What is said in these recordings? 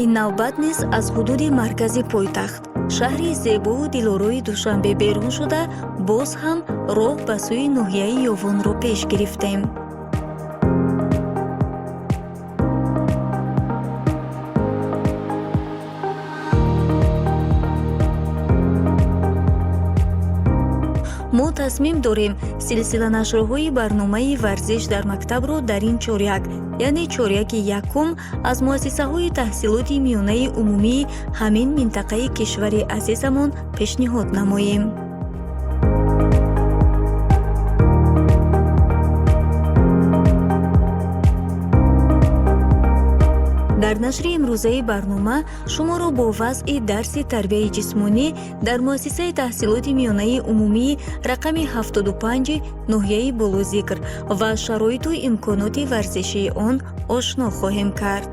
Ин навбат низ аз ҳудуди маркази пойтахт, шаҳри зебову дилорои Душанбе берун шуда, боз ҳам роҳ ба сӯи ноҳияи Ёвонро пеш гирифтем. Мо тасмим дорем силсиланашрҳои барномаи «Варзиш дар мактабро» дар ин чоряк, яъне чоряки якум, аз муассисаҳои таҳсилоти миёнаи умумии ҳамин минтақаи кишвари азизамон пешниҳод намоем. Дар нашри имрӯзаи барнома шуморо бо вазъи дарси тарбияи ҷисмонӣ дар муассисаи таҳсилоти миёнаи умумии рақами 75 ноҳияи болозикр ва шароиту имконоти варзишии он ошно хоҳем кард.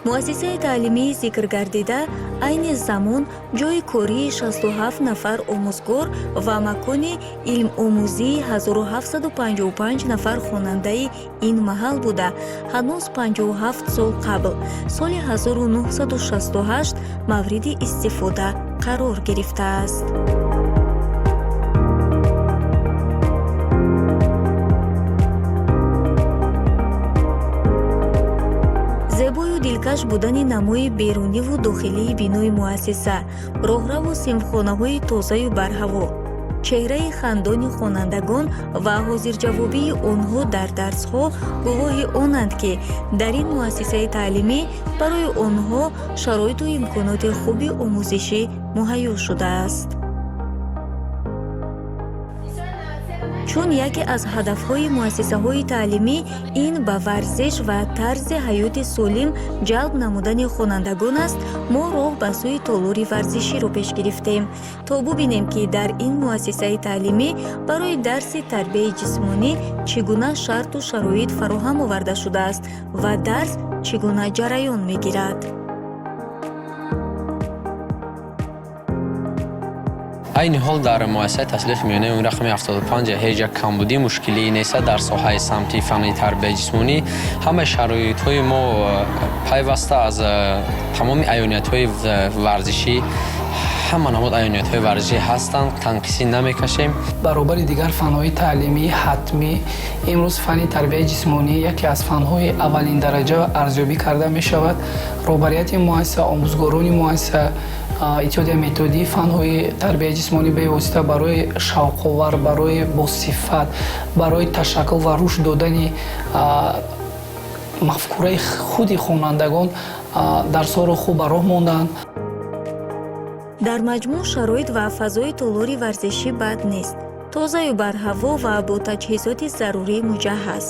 Муассисаи таълимии зикргардида айни замон ҷойи кории 67 нафар омӯзгор ва макони илмомӯзии 1755 нафар хонандаи ин маҳал буда, ҳанӯз 57 сол қабл, соли 1968, мавриди истифода қарор гирифтааст. Зебою дилкаш будани намои беруниву дохилии бинои муассиса, роҳраву синфхонаҳои тозаю барҳаво, чеҳраи хандони хонандагон ва ҳозирҷавобии онҳо дар дарсҳо гувоҳи онанд, ки дар ин муассисаи таълимӣ барои онҳо шароиту имконоти хуби омӯзишӣ муҳайё шудааст. Чун яке аз ҳадафҳои муассисаҳои таълимӣ ин ба варзиш ва тарзи ҳаёти солим ҷалб намудани хонандагон аст, мо роҳ ба сӯи толори варзиширо пеш гирифтем, то бубинем, ки дар ин муассисаи таълимӣ барои дарси тарбияи ҷисмонӣ чӣ гуна шарту шароит фароҳам оварда шудааст ва дарс чӣ гуна ҷараён мегирад. Айни ҳол дар муассисаи таҳсилоти миёнаи умумии рақами 75 ҳеҷ як камбудӣ, мушкилӣ нест дар соҳаи самти фанни тарбияи ҷисмонӣ. Ҳамаи шароитҳои мо пайваста аз тамоми аёниятҳои варзишӣ, ҳама намуд аёниятҳои варзишӣ ҳастанд, танқисӣ намекашем. Баробари дигар фанҳои таълимии ҳатмӣ, имрӯз фанни тарбияи ҷисмонӣ яке аз фанҳои аввалиндараҷа арзёбӣ карда мешавад. Роҳбарияти муассиса, омӯзгорони муассиса, иттиҳодияи методии фанҳои тарбияи ҷисмонӣ бевосита барои шавқовар, барои босифат, барои ташаккул ва рушд додани мафкураи худи хонандагон дарсҳоро хуб ба роҳ монданд. Дар маҷмӯъ, шароит ва фазои толори варзишӣ бад нест, тозаю барҳаво ва бо таҷҳизоти зарурӣ муҷаҳҳаз.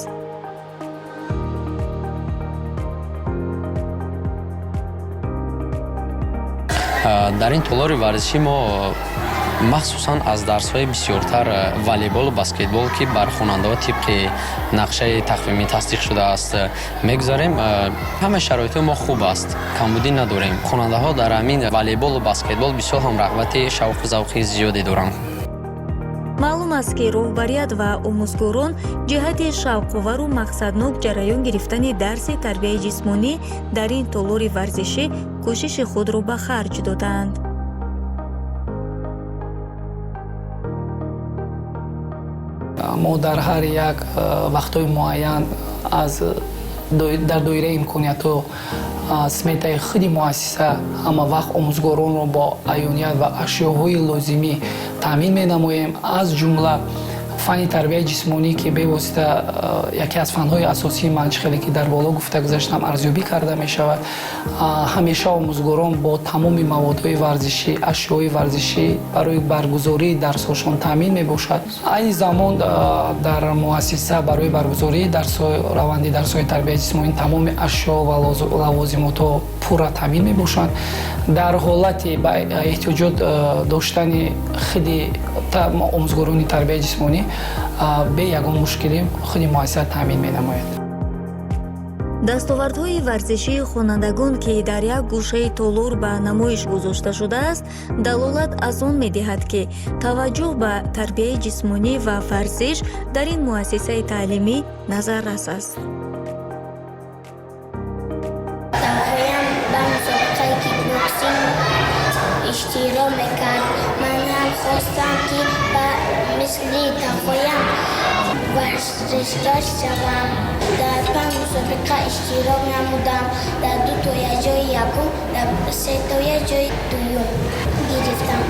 Дар ин толори варзишӣ мо махсусан аз дарсҳои бисёртар волейболу баскетбол, ки бар хонандаҳо тибқи нақшаи тақвимӣ тасдиқ шудааст, мегузарем. Ҳамаи шароитҳои мо хуб аст, камбудӣ надорем. Хонандаҳо дар ҳамин волейболу баскетбол бисёр ҳам рағбати, шавқу завқи зиёде доранд. Маълум аст, ки роҳбарият ва омӯзгорон ҷиҳати шавқовару мақсаднок ҷараён гирифтани дарси тарбияи ҷисмонӣ дар ин толори варзишӣ кӯшиши худро ба харҷ додаанд. Мо дар ҳар як вақтҳои муайян аз дар доираи имкониятҳо, сметаи худи муассиса ҳама вақт омӯзгоронро бо аёният ва ашёҳои лозимӣ таъмин менамоем. Аз ҷумла фанни тарбияи ҷисмонӣ, ки бевосита яке аз фанҳои асосии ман, чӣ хеле ки дар боло гуфта гузаштам, арзёбӣ карда мешавад. Ҳамеша омӯзгорон бо тамоми маводҳои варзишӣ, ашёҳои варзишӣ барои баргузории дарсҳошон таъмин мебошад. Айни замон дар муассиса барои баргузории дарсҳо, раванди дарсҳои тарбияи ҷисмонӣ тамоми ашё ва лавозимотҳо пурра таъмин мебошанд. Дар ҳолати ба эҳтиёҷот доштани худи омӯзгорони тарбияи ҷисмонӣ, бе ягон мушкилӣ худи муассиса таъмин менамояд. Дастовардҳои варзишии хонандагон, ки дар як гӯшаи толор ба намоиш гузошта шудааст, далолат аз он медиҳад, ки таваҷҷӯҳ ба тарбияи ҷисмонӣ ва варзиш дар ин муассисаи таълимӣ назаррас аст. Иштирок мекард. Ман ҳам хостам, ки ба мисли тағоям варзишгар шавам. Дар панҷ мусобиқа иштирок намудам. Дар ду тоя ҷои якум, дар се тоя ҷои дуюм гирифтам.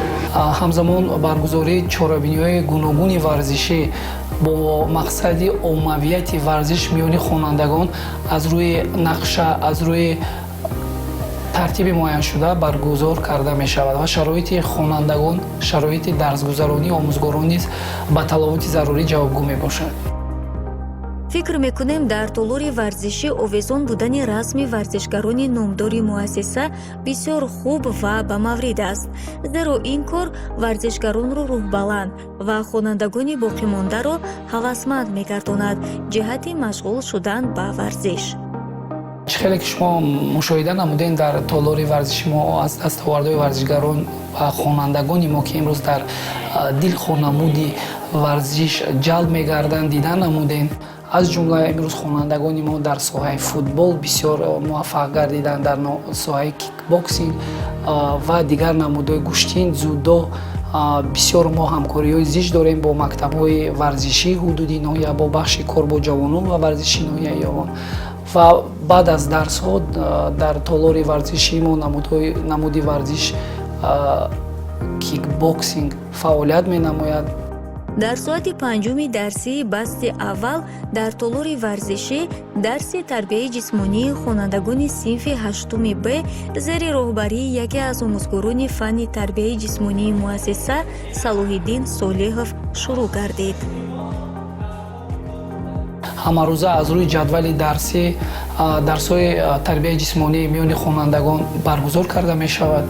Ҳамзамон баргузории чорабиниҳои гуногуни варзишӣ бо мақсади оммавияти варзиш миёни хонандагон аз рӯи нақша, аз рӯи тартиби муайяншуда баргузор карда мешавад ва шароити хонандагон, шароити дарсгузаронии омӯзгорон низ ба талаботи зарурӣ ҷавобгӯ мебошад. Фикр мекунем, дар толори варзишӣ овезон будани расми варзишгарони номдори муассиса бисёр хуб ва ба маврид аст, зеро ин кор варзишгаронро рӯҳбаланд ва хонандагони боқимондаро ҳавасманд мегардонад ҷиҳати машғул шудан ба варзиш. Чӣ хеле ки шумо мушоҳида намудем, дар толори варзиши мо аз дастовардҳои варзишгарон ва хонандагони мо, ки имрӯз дар дилхонамуди варзиш ҷалб мегарданд, дида намудем. Аз ҷумла имрӯз хонандагони мо дар соҳаи футбол бисёр муваффақ гардиданд, дар соҳаи кикбоксинг ва дигар намудҳои гӯштин, дзюдо. Бисёр мо ҳамкориҳои зич дорем бо мактабҳои варзишии ҳудуди ноҳия, бо бахши кор бо ҷавонон ва варзиши ноҳияи Ёвон. Ва баъд аз дарсҳо дар толори варзишии мо намуди варзиш кикбоксинг фаъолият менамояд. Дар соати панҷуми дарсии басти аввал дар толори варзишӣ дарси тарбияи ҷисмонии хонандагони синфи ҳаштуми Б зери роҳбарии яке аз омӯзгорони фанни тарбияи ҷисмонии муассиса Салоҳиддин Солиҳов шурӯъ гардид. Ҳамарӯза аз рӯи ҷадвали дарсӣ дарсҳои тарбияи ҷисмонӣ миёни хонандагон баргузор карда мешавад.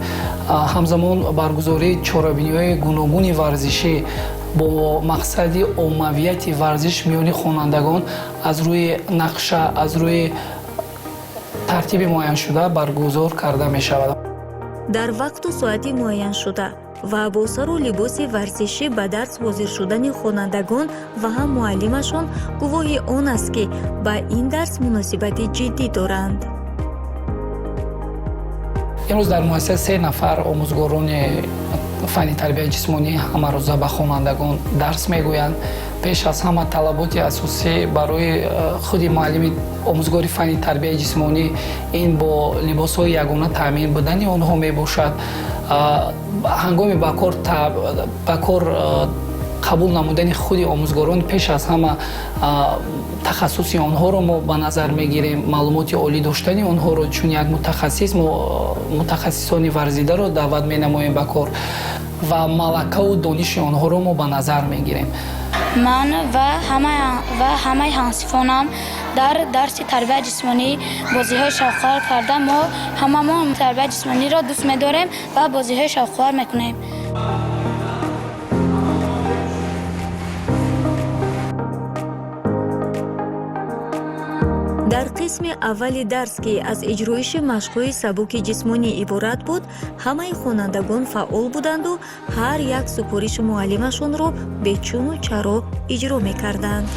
Ҳамзамон баргузории чорабиниҳои гуногуни варзишӣ бо мақсади оммавияти варзиш миёни хонандагон аз рӯи нақша, аз рӯи тартиби муайяншуда баргузор карда мешавад. Дар вақту соати муайяншуда ва бо сару либоси варзишӣ ба дарс ҳозир шудани хонандагон ва ҳам муаллимашон гувоҳи он аст, ки ба ин дарс муносибати ҷиддӣ доранд. Имрӯз дар муассиса се нафар омӯзгорони фанни тарбияи ҷисмонӣ ҳамарӯза ба хонандагон дарс мегӯянд. Пеш аз ҳама талаботи асосӣ барои худи муаллими омӯзгори фанни тарбияи ҷисмонӣ ин бо либосҳои ягона таъмин будани онҳо мебошад. Ҳангоми ба кор қабул намудани худи омӯзгорон пеш аз ҳама тахассуси онҳоро мо ба назар мегирем, маълумоти олӣ доштани онҳоро. Чун як мутахассис, мо мутахассисони варзидаро даъват менамоем ба кор ва малакаву дониши онҳоро мо ба назар мегирем. Ман ва ҳамаи ҳамсинфонам дар дарси тарбияи ҷисмонӣ бозиҳои шавқовар карда, мо ҳамамон тарбияи ҷисмониро дӯст медорем ва бозиҳои шавқовар мекунем. Дар қисми аввали дарс, ки аз иҷроиши машқҳои сабуки ҷисмонӣ иборат буд, ҳамаи хонандагон фаъол буданду ҳар як супориши муаллимашонро бечуну чаро иҷро мекарданд.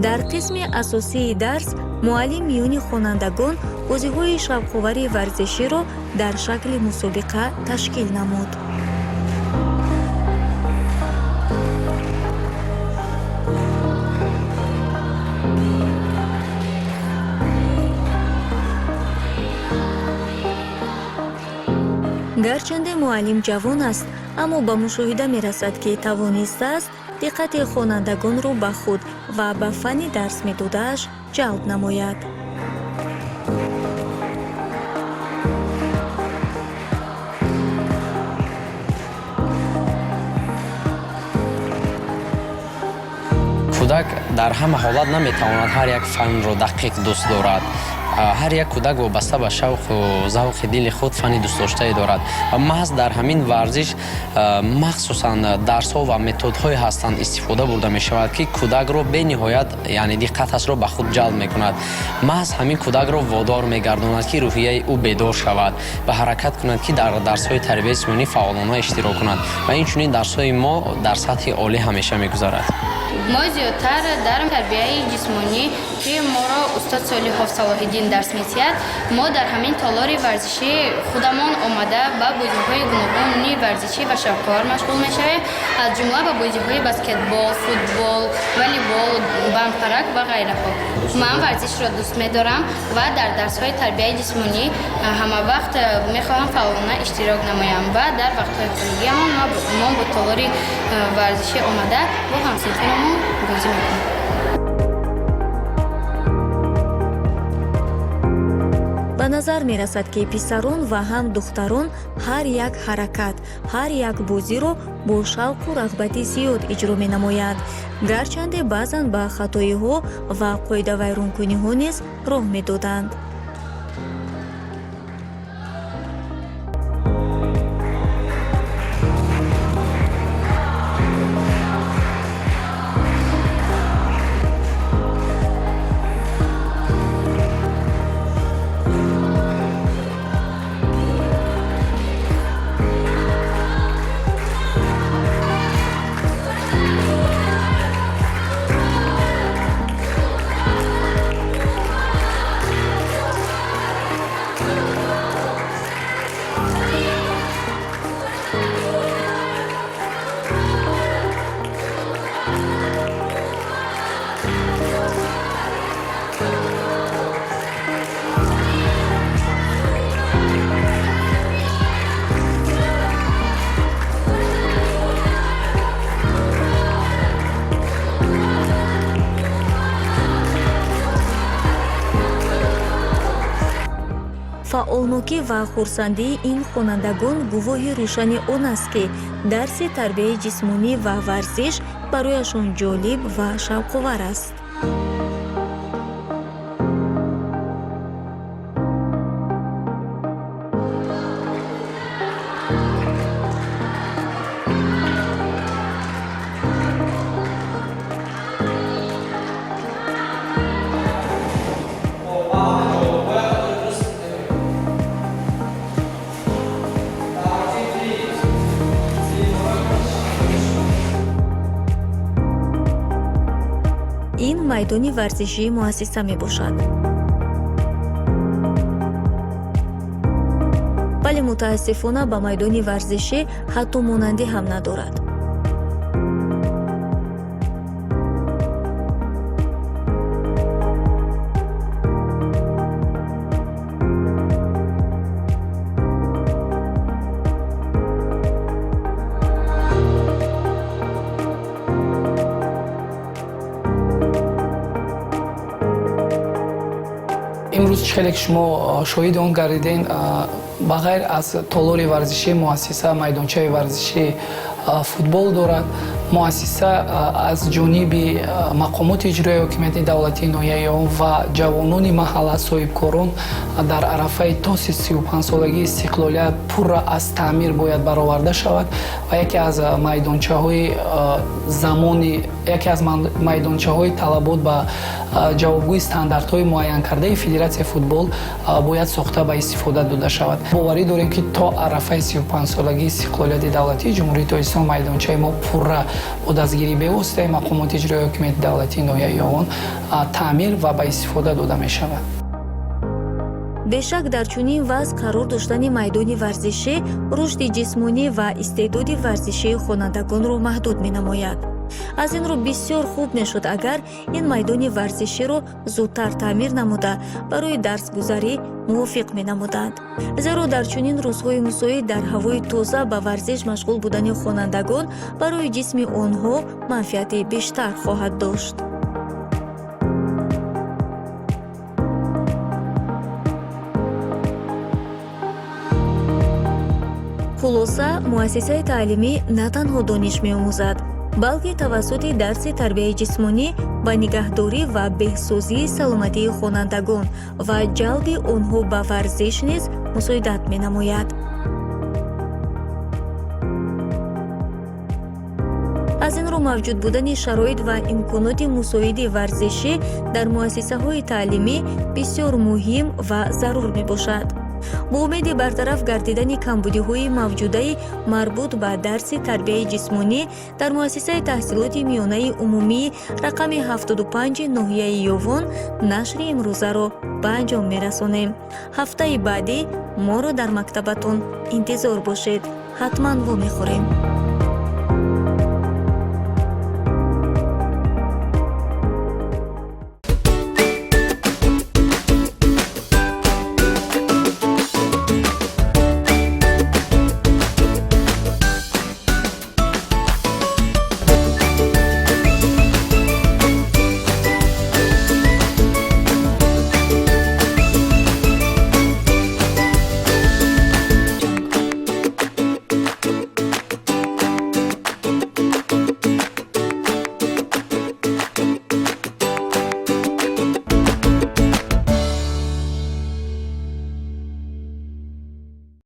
Дар қисми асосии дарс муаллим миёни хонандагон бозиҳои шавқовари варзиширо дар шакли мусобиқа ташкил намуд. Гарчанде муаллим ҷавон аст, аммо ба мушоҳида мерасад, ки тавонистааст диққати хонандагонро ба худ ва ба фанни дарс медодааш ҷалб намояд. Кӯдак дар ҳама ҳолат наметавонад ҳар як фанро дақиқ дӯст дорад. Ҳар як кӯдак вобаста ба шавқу завқи дили худ фанни дӯстдоштае дорад ва маҳз дар ҳамин варзиш махсусан дарсҳо ва методҳое ҳастанд, истифода бурда мешавад, ки кӯдакро бениҳоят, яъне диққаташро ба худ ҷалб мекунад. Маҳз ҳамин кӯдакро водор мегардонад, ки рӯҳияи ӯ бедор шавад ва ҳаракат кунад, ки дар дарсҳои тарбияи ҷисмонӣ фаъолона иштирок кунад. Ва инчунин дарсҳои мо дар сатҳи олӣ ҳамеша мегузарад. Мо зиёдтар дар тарбияи ҷисмонӣ, ки моро устод Солиҳов Салоҳиддин дарс медиҳад, мо дар ҳамин толори варзишӣ худамон омада ба бозиҳои гуногуни варзишӣ ва шавқовар машғул мешавем, аз ҷумла ба бозиҳои баскетбол, футбол, волейбол, бандпарак ва ғайраҳо. Ман варзишро дӯст медорам ва дар дарсҳои тарбияи ҷисмонӣ ҳамавақт мехоҳам фаъолона иштирок намоям ва дар вақтҳои холигиамон мо бо толори варзишӣ омада бо ҳамсинфонамон бозӣ мекунем. Ба назар мерасад, ки писарон ва ҳам духтарон ҳар як ҳаракат, ҳар як бозиро бо шавқу рағбати зиёд иҷро менамоянд, гарчанде баъзан ба хатоиҳо ва қоидавайронкуниҳо низ роҳ медоданд. Фаъолнокӣ ва хурсандии ин хонандагон гувоҳи рӯшани он аст, ки дарси тарбияи ҷисмонӣ ва варзиш барояшон ҷолиб ва шавқовар аст. Ин майдони варзишии муассиса мебошад, вале мутаассифона ба майдони варзишӣ ҳатто монандӣ ҳам надорад. Имрӯз чӣ хеле ки шумо шоҳиди он гардидем, ба ғайр аз толори варзишии муассиса майдончаи варзишии футбол дорад. Муассиса аз ҷониби мақомоти иҷроияи ҳокимияти давлатии ноҳияи Ёвон ва ҷавонони маҳалла, соҳибкорон дар арафаи тоси 35-солагии истиқлолият пурра аз таъмир бояд бароварда шавад ва яке аз майдончаҳои замони, яке аз майдончаҳои талабот ба ҷавобгӯи стандартҳои муайянкардаи Федератсияи футбол бояд сохта ба истифода дода шавад. Боварӣ дорем, ки то арафаи 35-солагии истиқлолияти давлатии Ҷумҳурии Тоҷикистон майдончаи мо пурра бо дастгирии бевоситаи мақомоти иҷроияи ҳокимияти давлатии ноҳияи Ёвон таъмир ва ба истифода дода мешавад. Бешак, дар чунин вазъ қарор доштани майдони варзишӣ рушди ҷисмонӣ ва истеъдоди варзишии хонандагонро маҳдуд менамояд. Аз ин рӯ бисёр хуб мешуд, агар ин майдони варзиширо зудтар таъмир намуда, барои дарсгузарӣ мувофиқ менамуданд, зеро дар чунин рӯзҳои мусоид дар ҳавои тоза ба варзиш машғул будани хонандагон барои ҷисми онҳо манфиати бештар хоҳад дошт. Хулоса, муассисаи таълимӣ на танҳо дониш меомӯзад, балки тавассути дарси тарбияи ҷисмонӣ ба нигаҳдорӣ ва беҳсозии саломатии хонандагон ва ҷалби онҳо ба варзиш низ мусоидат менамояд. Аз ин рӯ мавҷуд будани шароит ва имконоти мусоиди варзишӣ дар муассисаҳои таълимӣ бисёр муҳим ва зарур мебошад. Бо умеди бартараф гардидани камбудиҳои мавҷудаи марбут ба дарси тарбияи ҷисмонӣ дар муассисаи таҳсилоти миёнаи умумии рақами 75 ноҳияи Ёвон, нашри имрӯзаро ба анҷом мерасонем. Ҳафтаи баъдӣ моро дар мактабатон интизор бошед, ҳатман вомехӯрем.